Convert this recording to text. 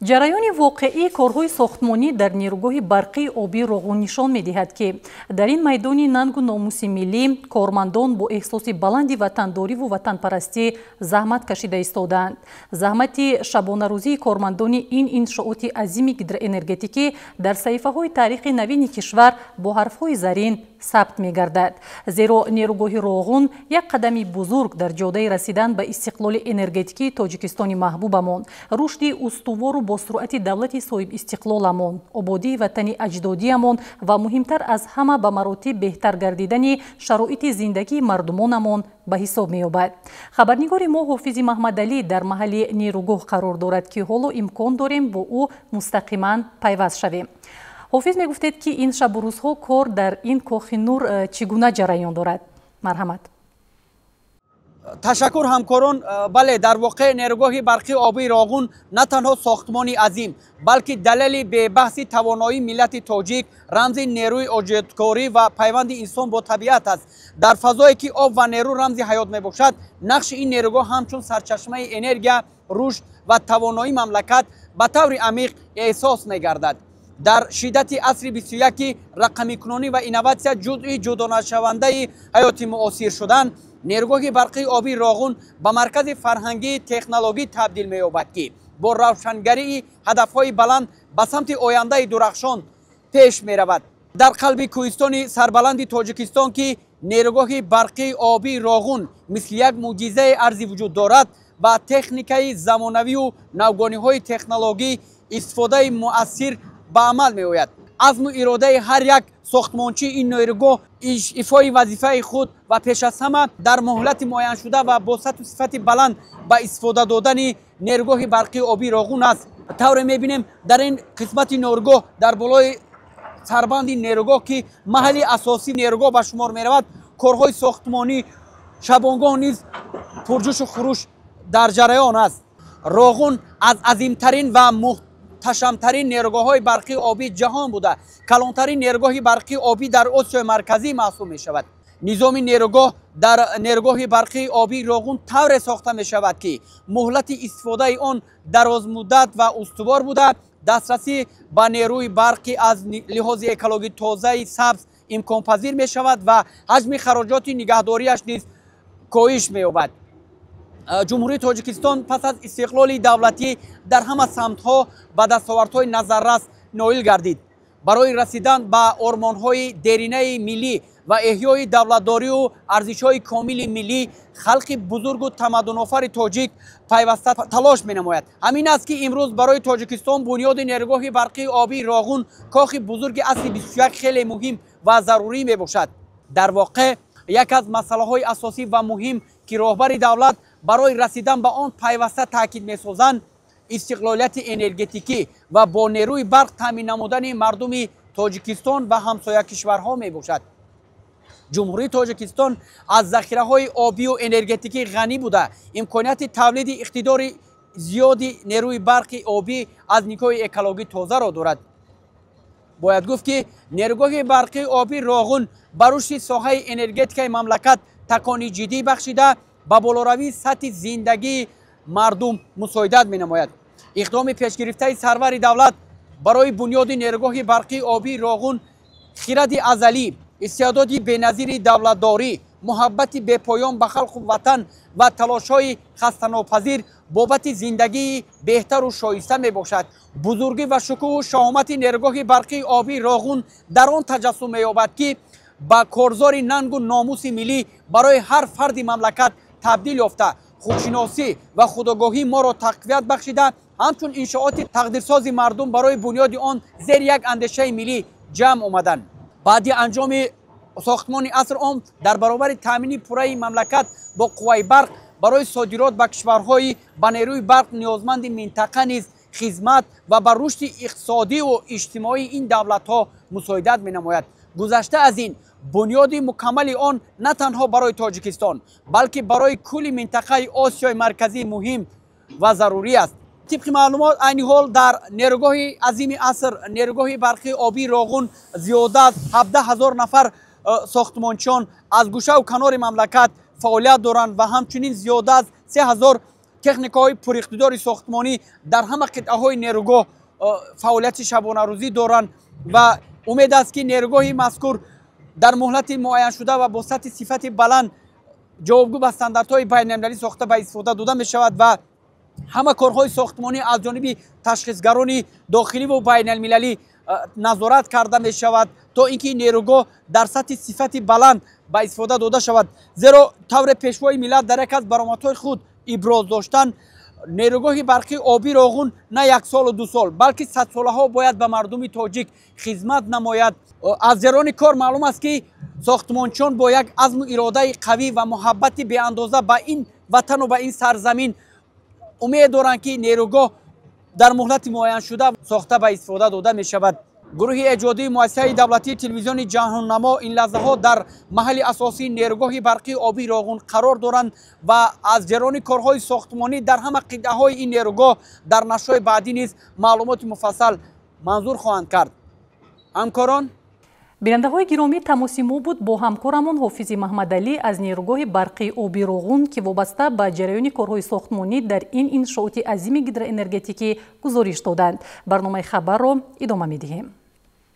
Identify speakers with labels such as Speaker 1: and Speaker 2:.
Speaker 1: Ҷараёни воқеии корҳои сохтмонӣ дар нерӯгоҳи барқии обии Роғун нишон медиҳад, ки дар ин майдони нангу номуси миллӣ кормандон бо эҳсоси баланди ватандориву ватанпарастӣ заҳмат кашида истодаанд. Заҳмати шабонарӯзии кормандони ин иншооти азими гидроэнергетикӣ дар саҳифаҳои таърихи навини кишвар бо ҳарфҳои зарин сабт мегардад. Зеро нерӯгоҳи Роғун як қадами бузург дар ҷодаи расидан ба истиқлоли энергетикии Тоҷикистони маҳбубамон, рушди устувору босуръати давлати соҳибистиқлоламон, ободии ватани аҷдодиямон ва муҳимтар аз ҳама ба маротиб беҳтар гардидани шароити зиндагии мардумонамон ба ҳисоб меёбад. Хабарнигори мо Ҳофизи Маҳмадалӣ дар маҳалли нерӯгоҳ қарор дорад, ки ҳоло имкон дорем бо ӯ мустақиман пайваст шавем. Ҳофиз, мегуфтед, ки ин шабу рӯзҳо кор дар ин кохи нур чӣ гуна ҷараён дорад? Марҳамат.
Speaker 2: Ташаккур, ҳамкорон. Бале, дар воқеъ нерӯгоҳи барқии обии Роғун на танҳо сохтмони азим, балки далели бебаҳси тавоноии миллати тоҷик, рамзи нерӯи оҷодкорӣ ва пайванди инсон бо табиат аст. Дар фазое ки об ва нерӯ рамзи ҳаёт мебошад, нақши ин нерӯгоҳ ҳамчун сарчашмаи энергия, рушд ва тавоноии мамлакат ба таври амиқ эҳсос мегардад. Дар шиддати асри 21-ки рақамикунонӣ ва инноватсия ҷузъи ҷудонашавандаи ҳаёти муосир шуданд, нерӯгоҳи барқии обии Роғун ба маркази фарҳангии технологӣ табдил меёбад, ки бо равшангарии ҳадафҳои баланд ба самти ояндаи дурахшон пеш меравад. Дар қалби кӯҳистони сарбаланди Тоҷикистон, ки нерӯгоҳи барқии обии Роғун мисли як мӯъҷизаи арзи вуҷуд дорад, ба техникаи замонавию навгониҳои технологӣ истифодаи муассир ба амал меояд. Азму иродаи ҳар як сохтмончии ин нерӯгоҳ ифои вазифаи худ ва пеш аз ҳама дар муҳлати муайяншуда ва бо сатҳу сифати баланд ба истифода додани нерӯгоҳи барқии обии Роғун аст. Тавре мебинем, дар ин қисмати нерӯгоҳ, дар болои сарбанди нерӯгоҳ, ки маҳалли асосии нерӯгоҳ ба шумор меравад, корҳои сохтмонӣ шабонгоҳ низ пурҷӯшу хуруш дар ҷараён аст. Роғун аз азимтарин ва муҳташамтарин нерӯгоҳҳои барқии обии ҷаҳон буда, калонтарин нерӯгоҳи барқии обӣ дар Осиёи Марказӣ маҳсуб мешавад. Низоми нерӯгоҳ дар нерӯгоҳи барқии обии Роғун тавре сохта мешавад, ки муҳлати истифодаи он дарозмуддат ва устувор буда, дастрасӣ ба нерӯи барқӣ аз лиҳози экологӣ тозаи сабз имконпазир мешавад ва ҳаҷми хароҷоти нигаҳдориаш низ коҳиш меёбад. Ҷумҳурии Тоҷикистон пас аз истиқлоли давлатӣ дар ҳама самтҳо ба дастовардҳои назаррас ноил гардид. Барои расидан ба ормонҳои деринаи миллӣ ва эҳёи давлатдорию арзишҳои комили миллӣ халқи бузургу тамаддунофари тоҷик пайваста талош менамояд. Ҳамин аст, ки имрӯз барои Тоҷикистон бунёди нерӯгоҳи барқии обии Роғун, кохи бузурги асри 21, хеле муҳим ва зарурӣ мебошад. Дар воқеъ як аз масъалаҳои асосӣ ва муҳим, ки роҳбари давлат барои расидан ба он пайваста таъкид месозанд, истиқлолияти энергетикӣ ва бо нерӯи барқ таъмин намудани мардуми Тоҷикистон ва ҳамсоя кишварҳо мебошад. Ҷумҳурии Тоҷикистон аз захираҳои обию энергетикӣ ғанӣ буда, имконияти тавлиди иқтидори зиёди нерӯи барқи обӣ аз нигоҳи экологӣ тозаро дорад. Бояд гуфт, ки нерӯгоҳи барқии обии Роғун ба рушди соҳаи энергетикаи мамлакат такони ҷиддӣ бахшида, ба болоравии сатҳи зиндагии мардум мусоидат менамояд. Иқдоми пешгирифтаи сарвари давлат барои бунёди нерӯгоҳи барқии обии Роғун хиради азалӣ, истеъдоди беназири давлатдорӣ, муҳаббати бепоён ба халқу ватан ва талошҳои хастанопазир бобати зиндагии беҳтару шоиста мебошад. Бузургӣ ва шукӯҳу шаҳомати нерӯгоҳи барқии обии Роғун дар он таҷассум меёбад, ки ба корзори нангу номуси миллӣ барои ҳар фарди мамлакат табдил ёфта, худшиносӣ ва худогоҳии моро тақвият бахшида, ҳамчун иншооти тақдирсози мардум барои бунёди он зери як андешаи миллӣ ҷамъ омаданд. Баъди анҷоми сохтмони аср он дар баробари таъмини пурраи мамлакат бо қувваи барқ барои содирот ба кишварҳои ба нерӯи барқ ниёзманди минтақа низ хизмат ва ба рушди иқтисодиву иҷтимоии ин давлатҳо мусоидат менамояд. Гузашта аз ин, бунёди мукаммали он на танҳо барои Тоҷикистон, балки барои кулли минтақаи Осиёи Марказӣ муҳим ва зарурӣ аст. Тибқи маълумот, айни ҳол дар нерӯгоҳи азими аср, нерӯгоҳи барқии обии Роғун, зиёда аз 17 ҳазор нафар сохтмончиён аз гӯшаву канори мамлакат фаъолият доранд ва ҳамчунин зиёда аз 3000 Техникаҳои пуриқтидори сохтмонӣ дар ҳама қитъаҳои нерӯгоҳ фаъолияти шабонарӯзӣ доранд ва умед аст, ки нерӯгоҳи мазкур дар муҳлати муайяншуда ва бо сатҳи сифати баланд, ҷавобгӯ ба стандартҳои байналмилалӣ сохта ба истифода дода мешавад ва ҳама корҳои сохтмонӣ аз ҷониби ташхисгарони дохиливу байналмилалӣ назорат карда мешавад, то ин ки нерӯгоҳ дар сатҳи сифати баланд ба истифода дода шавад. Зеро тавре Пешвои миллат дар яке аз баромадҳои худ иброз доштанд, нерӯгоҳи барқии обии Роғун на як солу 2 сол, балки садсолаҳо бояд ба мардуми тоҷик хизмат намояд. Аз ҷараёни кор маълум аст, ки сохтмончиён бо як азму иродаи қавӣ ва муҳаббати беандоза ба ин ватану ба ин сарзамин умед доранд, ки нерӯгоҳ дар муҳлати муайяншуда сохта ба истифода дода мешавад. Гурӯҳи эҷодии муассисаи давлатии телевизиони «Ҷаҳоннамо» ин лаҳзаҳо дар маҳалли асосии нерӯгоҳи барқии обии Роғун қарор доранд ва аз ҷараёни корҳои сохтмонӣ дар ҳама қитъаҳои ин нерӯгоҳ дар нашрҳои баъдӣ низ маълумоти муфассал манзур хоҳанд кард. Ҳамкорон.
Speaker 1: Бинандаҳои гиромӣ, тамоси мо буд бо ҳамкорамон Ҳофизи Маҳмадалӣ аз нерӯгоҳи барқии оби Роғун, ки вобаста ба ҷараёни корҳои сохтмонӣ дар ин иншооти азими гидроэнергетикӣ гузориш доданд. Барномаи хабарро идома медиҳем.